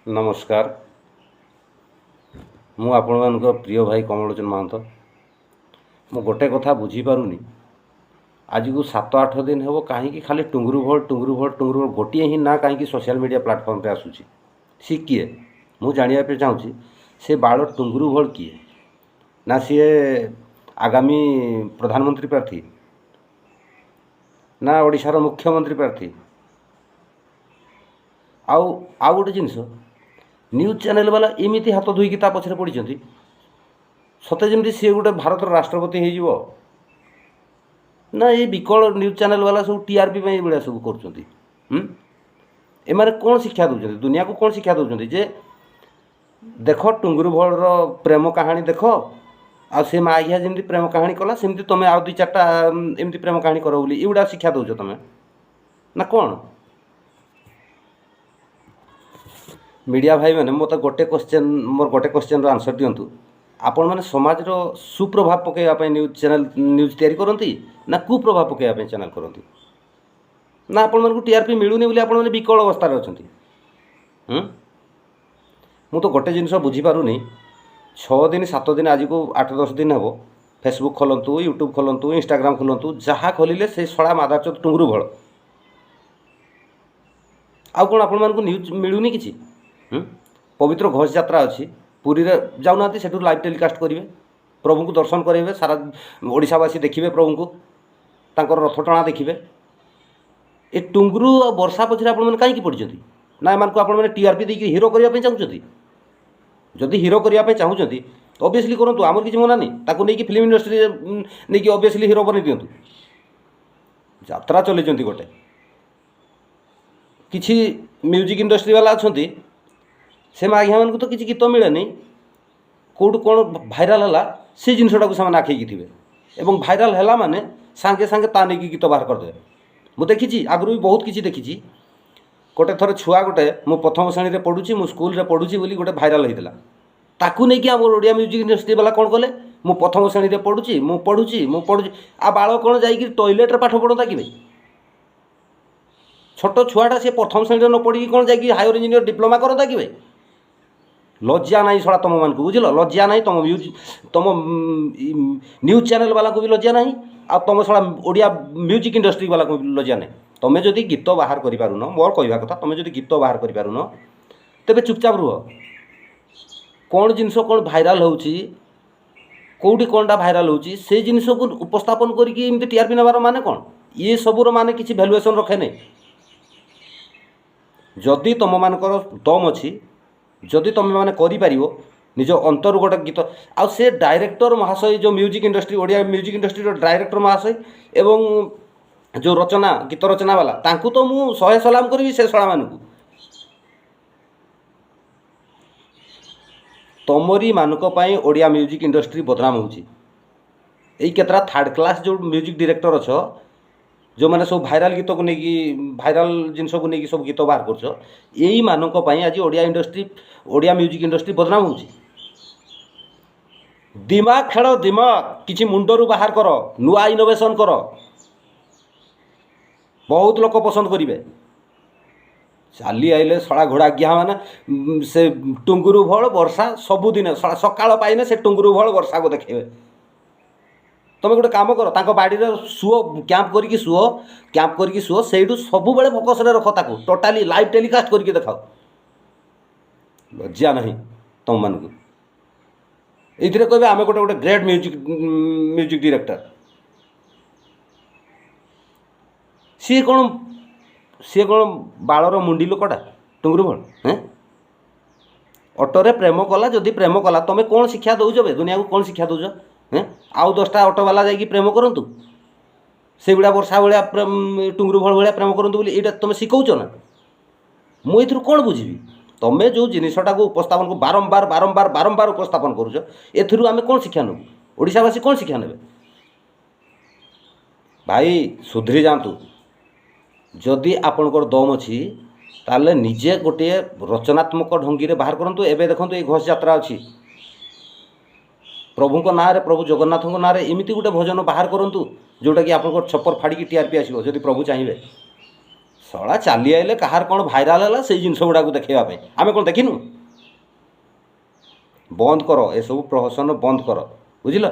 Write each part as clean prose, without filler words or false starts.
ନମସ୍କାର, ମୁଁ ଆପଣମାନଙ୍କ ପ୍ରିୟ ଭାଇ କମଳଲୋଚନ ମହାନ୍ତ। ମୁଁ ଗୋଟେ କଥା ବୁଝିପାରୁନି, ଆଜିକୁ 7-8 ଦିନ ହେବ କାହିଁକି ଖାଲି ଟୁଙ୍ଗୁରୁ ଭୋଳ ଟୁଙ୍ଗୁରୁ ଭୋଳ ଟୁଙ୍ଗୁରୁ ଭୋଳ ଗୋଟିଏ ହିଁ ନାଁ କାହିଁକି ସୋସିଆଲ ମିଡ଼ିଆ ପ୍ଲାଟଫର୍ମରେ ଆସୁଛି? ସିଏ କିଏ ମୁଁ ଜାଣିବା ପାଇଁ ଚାହୁଁଛି। ସେ ବାଳ ଟୁଙ୍ଗୁରୁ ଭୋଳ କିଏ? ନା ସିଏ ଆଗାମୀ ପ୍ରଧାନମନ୍ତ୍ରୀ ପ୍ରାର୍ଥୀ, ନା ଓଡ଼ିଶାର ମୁଖ୍ୟମନ୍ତ୍ରୀ ପ୍ରାର୍ଥୀ? ଆଉ ଆଉ ଗୋଟେ ଜିନିଷ, ନ୍ୟୁଜ୍ ଚ୍ୟାନେଲ୍ ବାଲା ଏମିତି ହାତ ଧୋଇକି ତା ପଛରେ ପଡ଼ିଛନ୍ତି, ସତେ ଯେମିତି ସିଏ ଗୋଟେ ଭାରତର ରାଷ୍ଟ୍ରପତି ହେଇଯିବ। ନା ଏଇ ବିକଳ ନ୍ୟୁଜ୍ ଚ୍ୟାନେଲ୍ ବାଲା ସବୁ ଟିଆର୍ପି ପାଇଁ ଏଇଭଳିଆ ସବୁ କରୁଛନ୍ତି? ଏମାନେ କ'ଣ ଶିକ୍ଷା ଦେଉଛନ୍ତି ଦୁନିଆକୁ? କ'ଣ ଶିକ୍ଷା ଦେଉଛନ୍ତି ଯେ ଦେଖ ଟୁଙ୍ଗୁରୁ ଭୋଳର ପ୍ରେମ କାହାଣୀ ଦେଖ, ଆଉ ସେ ମା ଘିଆ ଯେମିତି ପ୍ରେମ କାହାଣୀ କଲା ସେମିତି ତୁମେ ଆଉ 2-4ଟା ଏମିତି ପ୍ରେମ କାହାଣୀ କର ବୋଲି ଏଇଗୁଡ଼ା ଶିକ୍ଷା ଦେଉଛ ତୁମେ ନା କ'ଣ? ମିଡ଼ିଆ ଭାଇମାନେ ମୋତେ ଗୋଟେ କ୍ୱେଶ୍ଚନ୍, ମୋର ଗୋଟେ କ୍ୱେଶ୍ଚନ୍ର ଆନ୍ସର୍ ଦିଅନ୍ତୁ। ଆପଣମାନେ ସମାଜର ସୁପ୍ରଭାବ ପକାଇବା ପାଇଁ ନ୍ୟୁଜ୍ ଚ୍ୟାନେଲ୍ ନ୍ୟୁଜ୍ ତିଆରି କରନ୍ତି ନା କୁପ୍ରଭାବ ପକାଇବା ପାଇଁ ଚ୍ୟାନେଲ୍ କରନ୍ତି? ନା ଆପଣମାନଙ୍କୁ ଟିଆର୍ପି ମିଳୁନି ବୋଲି ଆପଣମାନେ ବିକଳ ଅବସ୍ଥାରେ ଅଛନ୍ତି? ମୁଁ ତ ଗୋଟେ ଜିନିଷ ବୁଝିପାରୁନି। 6 ଦିନ 7 ଦିନ, ଆଜିକୁ 8-10 ଦିନ ହେବ, ଫେସବୁକ୍ ଖୋଲନ୍ତୁ, ୟୁଟ୍ୟୁବ୍ ଖୋଲନ୍ତୁ, ଇନଷ୍ଟାଗ୍ରାମ୍ ଖୋଲନ୍ତୁ, ଯାହା ଖୋଲିଲେ ସେ ଶଳା ମାଦାଚୋଦ ଟୁଙ୍ଗୁରୁ ଭୋଳ। ଆଉ କ'ଣ ଆପଣମାନଙ୍କୁ ନ୍ୟୁଜ୍ ମିଳୁନି କିଛି? ପବିତ୍ର ଘୋଷ ଯାତ୍ରା ଅଛି ପୁରୀରେ, ଯାଉନାହାନ୍ତି ସେଠୁ ଲାଇଭ୍ ଟେଲିକାଷ୍ଟ କରିବେ, ପ୍ରଭୁଙ୍କୁ ଦର୍ଶନ କରାଇବେ, ସାରା ଓଡ଼ିଶାବାସୀ ଦେଖିବେ ପ୍ରଭୁଙ୍କୁ, ତାଙ୍କର ରଥ ଟଣା ଦେଖିବେ। ଏ ଟୁଙ୍ଗୁରୁ ଆଉ ବର୍ଷା ପଛରେ ଆପଣମାନେ କାହିଁକି ପଡ଼ିଛନ୍ତି? ନା ଏମାନଙ୍କୁ ଆପଣମାନେ ଟିଆର୍ପି ଦେଇକି ହିରୋ କରିବା ପାଇଁ ଚାହୁଁଛନ୍ତି? ଯଦି ହିରୋ କରିବା ପାଇଁ ଚାହୁଁଛନ୍ତି ଅବଭିୟସଲି କରନ୍ତୁ, ଆମର କିଛି ମନା ନାହିଁ। ତାକୁ ନେଇକି ଫିଲ୍ମ ଇଣ୍ଡଷ୍ଟ୍ରିରେ ନେଇକି ଅବଭିୟସଲି ହିରୋ ବନେଇ ଦିଅନ୍ତୁ। ଯାତ୍ରା ଚଲେଇଛନ୍ତି ଗୋଟେ। କିଛି ମ୍ୟୁଜିକ୍ ଇଣ୍ଡଷ୍ଟ୍ରି ବାଲା ଅଛନ୍ତି, ସେ ମାଘିଆମାନଙ୍କୁ ତ କିଛି ଗୀତ ମିଳେନି, କେଉଁଠୁ କ'ଣ ଭାଇରାଲ୍ ହେଲା ସେ ଜିନିଷଟାକୁ ସେମାନେ ଆଖେଇକି ଥିବେ, ଏବଂ ଭାଇରାଲ୍ ହେଲା ମାନେ ସାଙ୍ଗେ ସାଙ୍ଗେ ତା ନେଇକି ଗୀତ ବାହାର କରିଦେବେ। ମୁଁ ଦେଖିଛି, ଆଗରୁ ବି ବହୁତ କିଛି ଦେଖିଛି। ଗୋଟେ ଥର ଛୁଆ ଗୋଟେ ମୁଁ ପ୍ରଥମ ଶ୍ରେଣୀରେ ପଢ଼ୁଛି, ମୁଁ ସ୍କୁଲରେ ପଢ଼ୁଛି ବୋଲି ଗୋଟେ ଭାଇରାଲ୍ ହେଇଥିଲା। ତାକୁ ନେଇକି ଆମର ଓଡ଼ିଆ ମ୍ୟୁଜିକ୍ ଇଣ୍ଡଷ୍ଟ୍ରି ବାଲା କ'ଣ କଲେ? ମୁଁ ପ୍ରଥମ ଶ୍ରେଣୀରେ ପଢ଼ୁଛି, ମୁଁ ପଢ଼ୁଛି, ମୁଁ ପଢ଼ୁଛି। ଆଉ ବାଳ କ'ଣ ଯାଇକି ଟଏଲେଟ୍ରେ ପାଠ ପଢ଼ନ୍ତା କି ଭାଇ? ଛୋଟ ଛୁଆଟା ସେ ପ୍ରଥମ ଶ୍ରେଣୀରେ ନ ପଢ଼ିକି କ'ଣ ଯାଇକି ହାୟର ଇଞ୍ଜିନିୟର ଡିପ୍ଲୋମା କରନ୍ତା କି ଭାଇ? ଲଜ୍ଜା ନାହିଁ ଶଳା ତୁମମାନଙ୍କୁ, ବୁଝିଲ? ଲଜ୍ଜା ନାହିଁ ତୁମ ନ୍ୟୁଜ୍, ତୁମ ନ୍ୟୁଜ୍ ଚ୍ୟାନେଲ୍ ବାଲାଙ୍କୁ ବି ଲଜ୍ଜା ନାହିଁ, ଆଉ ତୁମ ଶଳା ଓଡ଼ିଆ ମ୍ୟୁଜିକ୍ ଇଣ୍ଡଷ୍ଟ୍ରି ବାଲାଙ୍କୁ ବି ଲଜ୍ଜା ନାହିଁ। ତୁମେ ଯଦି ଗୀତ ବାହାର କରିପାରୁନ, ମୋର କହିବା କଥା, ତୁମେ ଯଦି ଗୀତ ବାହାର କରିପାରୁନ ତେବେ ଚୁପଚାପ ରୁହ। କ'ଣ ଜିନିଷ କ'ଣ ଭାଇରାଲ୍ ହେଉଛି, କେଉଁଠି କ'ଣଟା ଭାଇରାଲ୍ ହେଉଛି, ସେଇ ଜିନିଷକୁ ଉପସ୍ଥାପନ କରିକି ଏମିତି ଟିଆର୍ପି ନେବାର ମାନେ କ'ଣ? ଇଏ ସବୁର ମାନେ କିଛି ଭ୍ୟାଲୁଏସନ୍ ରଖେନି। ଯଦି ତୁମମାନଙ୍କର ଦମ୍ ଅଛି, ଯଦି ତୁମେମାନେ କରିପାରିବ ନିଜ ଅନ୍ତରୁ ଗୋଟେ ଗୀତ, ଆଉ ସେ ଡାଇରେକ୍ଟର ମହାଶୟ ଯେଉଁ ମ୍ୟୁଜିକ୍ ଇଣ୍ଡଷ୍ଟ୍ରି, ଓଡ଼ିଆ ମ୍ୟୁଜିକ୍ ଇଣ୍ଡଷ୍ଟ୍ରିର ଡାଇରେକ୍ଟର ମହାଶୟ ଏବଂ ଯେଉଁ ରଚନା ଗୀତ ରଚନା ବାଲା, ତାଙ୍କୁ ତ ମୁଁ 100 ସଲାମ କରିବି। ସେ ଶଳାମାନଙ୍କୁ, ତମରି ମାନଙ୍କ ପାଇଁ ଓଡ଼ିଆ ମ୍ୟୁଜିକ୍ ଇଣ୍ଡଷ୍ଟ୍ରି ବଦନାମ ହେଉଛି। ଏଇ କେତେଟା ଥାର୍ଡ଼ କ୍ଲାସ୍ ଯେଉଁ ମ୍ୟୁଜିକ୍ ଡିରେକ୍ଟର ଅଛ, ଯେଉଁମାନେ ସବୁ ଭାଇରାଲ୍ ଗୀତକୁ ନେଇକି, ଭାଇରାଲ୍ ଜିନିଷକୁ ନେଇକି ସବୁ ଗୀତ ବାହାର କରୁଛ, ଏଇମାନଙ୍କ ପାଇଁ ଆଜି Odia industry, Odia music industry ବଦନାମ ହେଉଛି। ଦିମାଗ ଖେଳ, ଦିମାଗ କିଛି ମୁଣ୍ଡରୁ ବାହାର କର, ନୂଆ ଇନୋଭେସନ୍ କର, ବହୁତ ଲୋକ ପସନ୍ଦ କରିବେ। ଚାଲି ଆଇଲେ ଶଳା ଘୋଡ଼ା ଗିହା ମାନେ, ସେ ଟୁଙ୍ଗୁରୁ ଭୋଳ ବର୍ଷା ସବୁଦିନ ଶଳା ସକାଳ ପାଇନେ ସେ ଟୁଙ୍ଗୁରୁ ଭୋଳ ବର୍ଷାକୁ ଦେଖେଇବେ। ତୁମେ ଗୋଟେ କାମ କର, ତାଙ୍କ ବାଡ଼ିରେ ଶୁଅ, କ୍ୟାମ୍ପ କରିକି ଶୁଅ, କ୍ୟାମ୍ପ କରିକି ଶୁଅ, ସେଇଠୁ ସବୁବେଳେ ଫୋକସ୍ରେ ରଖ ତାକୁ, ଟୋଟାଲି ଲାଇଭ୍ ଟେଲିକାଷ୍ଟ କରିକି ଦେଖାଅ। ଲଜ୍ଜା ନାହିଁ ତୁମମାନଙ୍କୁ? ଏଇଥିରେ କହିବେ ଆମେ ଗୋଟେ ଗୋଟେ ଗ୍ରେଟ୍ ମ୍ୟୁଜିକ୍ ଡିରେକ୍ଟର। ସିଏ କ'ଣ, ସିଏ କ'ଣ ବାଳର ମୁଣ୍ଡି ଲୋକଟା ଟୁଙ୍ଗୁରୁ ଭୋଳ? ହେଁ, ଅଟୋରେ ପ୍ରେମ କଲା, ଯଦି ପ୍ରେମ କଲା ତୁମେ କ'ଣ ଶିକ୍ଷା ଦେଉଛ ବେ ଦୁନିଆକୁ? କ'ଣ ଶିକ୍ଷା ଦେଉଛ? ହେଁ, ଆଉ 10ଟା ଅଟୋବାଲା ଯାଇକି ପ୍ରେମ କରନ୍ତୁ ସେଇଭଳିଆ ବର୍ଷା ଭଳିଆ, ଟୁଙ୍ଗୁରୁ ଭୋଳ ଭଳିଆ ପ୍ରେମ କରନ୍ତୁ ବୋଲି ଏଇଟା ତୁମେ ଶିଖଉଛ ନା? ମୁଁ ଏଥିରୁ କ'ଣ ବୁଝିବି? ତୁମେ ଯେଉଁ ଜିନିଷଟାକୁ ଉପସ୍ଥାପନ ବାରମ୍ବାର ବାରମ୍ବାର ବାରମ୍ବାର ଉପସ୍ଥାପନ କରୁଛ, ଏଥିରୁ ଆମେ କ'ଣ ଶିକ୍ଷା ନେବୁ? ଓଡ଼ିଶାବାସୀ କ'ଣ ଶିକ୍ଷା ନେବେ? ଭାଇ ସୁଧରି ଯାଆନ୍ତୁ। ଯଦି ଆପଣଙ୍କର ଦମ୍ ଅଛି ତାହେଲେ ନିଜେ ଗୋଟିଏ ରଚନାତ୍ମକ ଢଙ୍ଗିରେ ବାହାର କରନ୍ତୁ। ଏବେ ଦେଖନ୍ତୁ, ଏଇ ଘୋଷ ଯାତ୍ରା ଅଛି, ପ୍ରଭୁଙ୍କ ନାଁରେ, ପ୍ରଭୁ ଜଗନ୍ନାଥଙ୍କ ନାଁରେ ଏମିତି ଗୋଟେ ଭଜନ ବାହାର କରନ୍ତୁ ଯେଉଁଟାକି ଆପଣଙ୍କର ଛପର ଫାଡ଼ିକି ଟିଆର୍ପି ଆସିବ, ଯଦି ପ୍ରଭୁ ଚାହିଁବେ। ଶଳା ଚାଲି ଆଇଲେ, କାହାର କ'ଣ ଭାଇରାଲ ହେଲା ସେଇ ଜିନିଷ ଗୁଡ଼ାକୁ ଦେଖେଇବା ପାଇଁ। ଆମେ କ'ଣ ଦେଖିନୁ? ବନ୍ଦ କର ଏସବୁ ପ୍ରହସନ, ବନ୍ଦ କର, ବୁଝିଲ?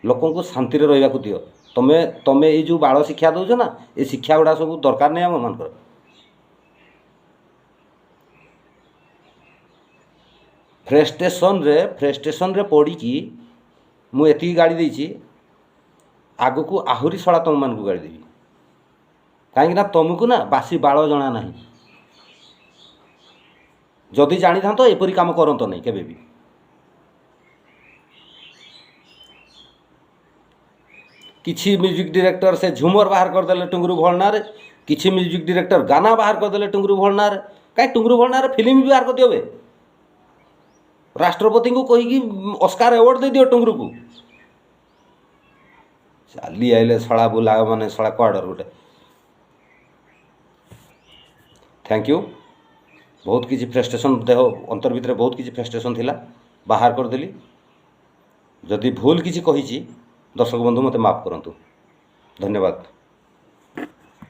ଲୋକଙ୍କୁ ଶାନ୍ତିରେ ରହିବାକୁ ଦିଅ। ତମେ ଏଇ ଯେଉଁ ବାଳ ଶିକ୍ଷା ଦେଉଛ ନା, ଏ ଶିକ୍ଷା ଗୁଡ଼ା ସବୁ ଦରକାର ନାହିଁ ଆମମାନଙ୍କର। ଫ୍ରେଷ୍ଟେସନରେ ପଡ଼ିକି ମୁଁ ଏତିକି ଗାଳି ଦେଇଛି, ଆଗକୁ ଆହୁରି ଶଳା ତୁମମାନଙ୍କୁ ଗାଳି ଦେବି, କାହିଁକିନା ତୁମକୁ ନା ବାସି ବାଳ ଜଣା ନାହିଁ। ଯଦି ଜାଣିଥାନ୍ତ, ଏପରି କାମ କରନ୍ତ ନାହିଁ କେବେ ବି। କିଛି ମ୍ୟୁଜିକ୍ ଡିରେକ୍ଟର ସେ ଝୁମର ବାହାର କରିଦେଲେ ଟୁଙ୍ଗୁରୁ ଭଳନାରେ, କିଛି ମ୍ୟୁଜିକ୍ ଡିରେକ୍ଟର ଗାନା ବାହାର କରିଦେଲେ ଟୁଙ୍ଗୁରୁ ଭଳନାରେ। କାହିଁ, ଟୁଙ୍ଗୁରୁ ଭଳନାରେ ଫିଲ୍ମ ବି ବାହାର କରିଦିଅ ବେ। ରାଷ୍ଟ୍ରପତିଙ୍କୁ କହିକି ଅସ୍କାର ଆୱାର୍ଡ଼ ଦେଇଦିଅ ଟୁଙ୍ଗୁରୁକୁ। ଚାଲି ଆଇଲେ ଶଳା ବୁଲା ମାନେ ଶଳା କୁଆଡ଼ର ଗୋଟେ। Thank you. ବହୁତ କିଛି ଫ୍ରଷ୍ଟ୍ରେସନ୍, ଦେହ ଅନ୍ତର ଭିତରେ ବହୁତ କିଛି ଫ୍ରଷ୍ଟ୍ରେସନ୍ ଥିଲା, ବାହାର କରିଦେଲି। ଯଦି ଭୁଲ କିଛି କହିଛି, ଦର୍ଶକ ବନ୍ଧୁ, ମୋତେ ମାଫ କରନ୍ତୁ। ଧନ୍ୟବାଦ।